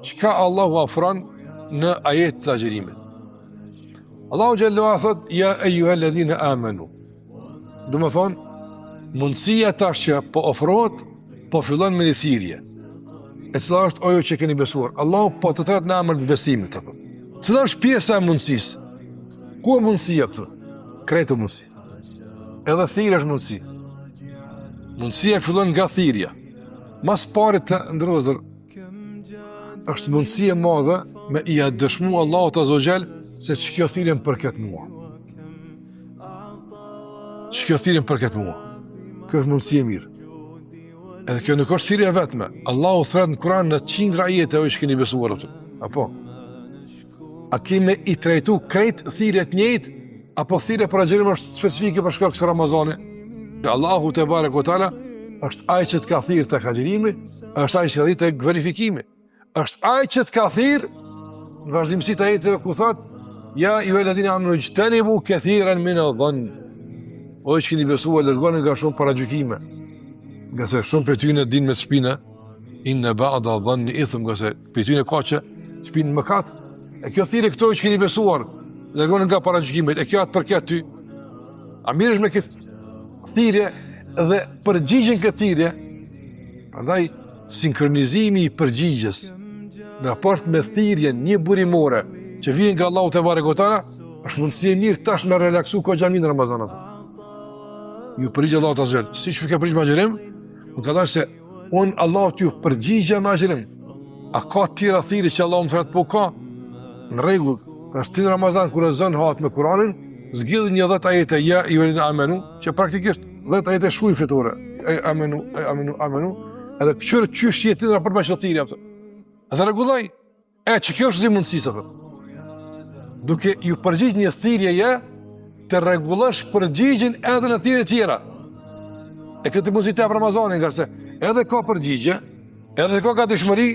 Çka Allahu ofron në ajetet e agjërimit? Allahu xhelle ue ala thot, ja ejjuhel-ledhine amenu. Domethonë, mundësia tash që po ofrohet, po fillon me një thirrje. E cila është o ju që keni besuar. Allahu po të thërret në emër të besimit. Apo. Cila është pjesa e mundësisë? Ku e mundësia këtu? Krejt e mundësi. Edhe thirrja është mundësi. Mundësia fillon nga thirrja. Ma s'pari të nderuar vëllezër, është mundësi e madhe me ia dëshmu Allahut azze ue xhel se që kjo thirrje më përket mua. Që kjo thirrje më përket mua. Kjo është mundësi e mirë. Edhe kjo nuk është thirrje e vetme. Allahu thërret në Kur'an në qindra ajete o ju që keni besuar atë. Apo? A ki me i trajtu krejt thirrjet njëjtë, apo thirrja për agjërim është specifike për shkak se Ramazani? Allahu tebareke ue teala është ai që të ka thirrë tek agjërimi, është ai që të ka thirrë tek verifikimi. Është ai që të ka thirrë në vazhdimësi të ajeteve ku thotë ja ejjuhel-ledhine amenu ixhtenibu kethiren mine-dhann. O ju që keni besuar, largohuni nga shumë paragjykime. Ngase shumë prej tyne din me shpi inne ba'da dhanni ithm, ngase prej tyne ka që shpin mëkat. E kjo thirrje këto që keni besuar, largohuni nga paragjykimet, e kjo a të përket ty. A merresh me këtë thirrje dhe përgjigjen këtë thirrje? Prandaj, sinkronizimi i përgjigjes në raport me thirrjen njëburimore që vjen nga Allahu tebareke ue teala, është mundësi e mirë tash me relaksu goxha mirë në Ramazan. Iu përgjigj Allahut azze ue xhel, siç iu ke përgjigj me agjërim, unë ka se Unë Allahut iu përgjigja me agjërim. A ka tjera thirrje që Allahu më thërret? Po ka. Në rregull, tash ti në Ramazan kur e zën hat me Kur'anin, zgjidh një 10 ajete ja ejjuhel-ledhine amenu, që praktikisht 10 ajete shkruaj fletore. E amenu, e amenu, amenu. Edhe kqyr qysh je ti në raport me qët thirrje apo. Edhe rregulloj. E që kjo është zi mundësi së Duke iu përgjigj një thirrjeje, të rregullosh përgjigjen edhe në thirrje tjera. E këtë mundësi të jep Ramazani, ngase edhe ka përgjigje, edhe ka gatishmëri,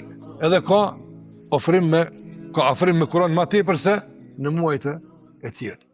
edhe ka ofrim me, ka afrim me Kuran ma tepër se në muajt e tjerë.